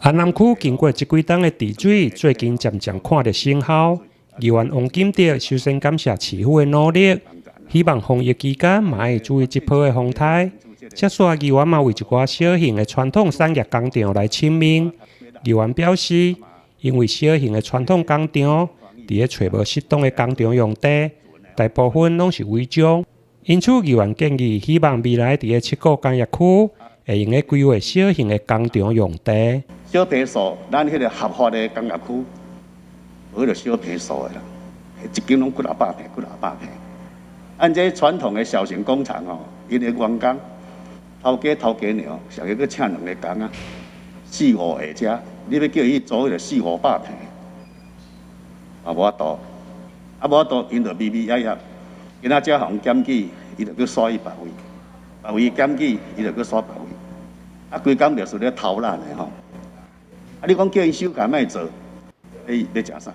安南區經過這幾冬的治水，最近漸漸看著成效。議員王金德首先感謝市府的努力，希望防疫期間嘛會注意這波的風颱。接續議員嘛為一寡小型的傳統產業工廠來請命。議員表示，因為小型的傳統工廠佇咧揣無適當的工廠用地，大部分攏是違章。因此，議員建議，希望未來佇咧七股工業區會用得規劃小型的工廠用地。小坪數，咱彼个合法的工業區，無彼个小坪數的啦，一間攏幾若百坪，幾若百坪。按這傳統的小型工廠吼，𪜶的員工頭家頭家娘，上懸閣請兩个工仔，四五個遮，你欲叫伊租彼个四五百坪，嘛無法度，啊無法度，𪜶就微微揜揜。今仔遮予人檢舉，伊就閣徙去別位，別位檢舉，伊就閣徙別位。啊，規工就是咧偷懶的吼。啊，你講叫𪜶收起莫做，伊欲食啥？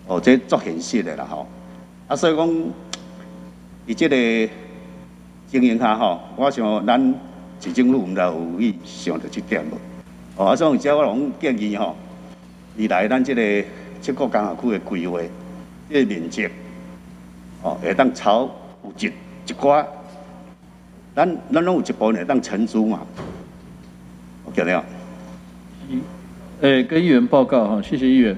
哦，這足現實的啦吼。啊，所以講，佇這個情形下吼，我想咱市政府毋知有去想著這點無？哦，啊，所以這我攏建議吼，未來咱這個七股工業區的規劃，這個面積，哦，會當朝有一寡，咱攏有一部分會當承租嘛，對了。欸，跟議員報告哈，謝謝議員。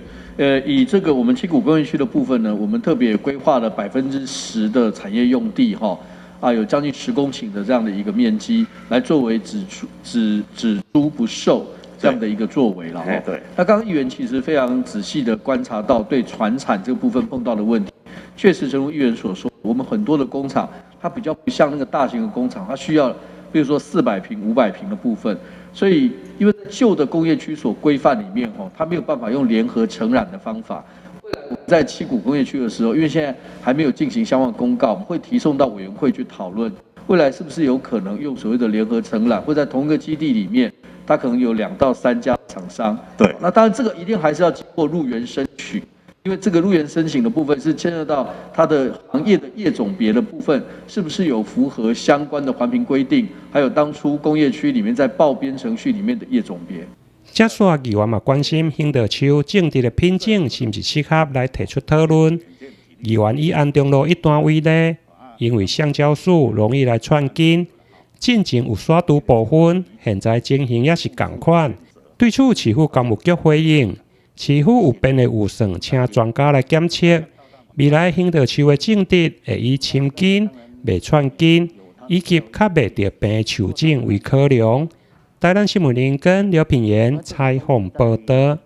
以這個我們七股工業區的部分呢，我們特別規劃了10%的產業用地哈，啊，有將近10公頃的這樣的一個面積，來作為只出只只租不售這樣的一個作為了哈。那剛剛議員其實非常仔細的觀察到對傳產這個部分碰到的問題，確實正如議員所說，我們很多的工廠，它比較不像那個大型的工廠，它需要，比如說400坪、500坪的部分。所以，因為舊的工業區所規範裡面，吼，它沒有辦法用聯合承攬的方法。未來我們在七股工業區的時候，因為現在還沒有進行相關公告，我們會提送到委員會去討論，未來是不是有可能用所謂的聯合承攬，或在同一個基地裡面，它可能有2到3家廠商。那當然這個一定還是要經過入園申請，因為這個入園申請的部分是牽涉到它的行業的業種別的部分，是不是有符合相關的環評規定，還有當初工業區裡面在報編程序裡面的業種別。接續議員嘛關心興德樹種植的品種是毋是適合來提出討論。議員以安中路一段為例，因為橡膠樹容易來串根，進前有徙除部分，現在情形也是仝款。對此，市府工務局回應，市府有編的預算，請專家來檢測，未來興德樹的種植會以深根、袂串根以及較袂著病的樹種為考量。台南新聞林根劉品言採訪報導。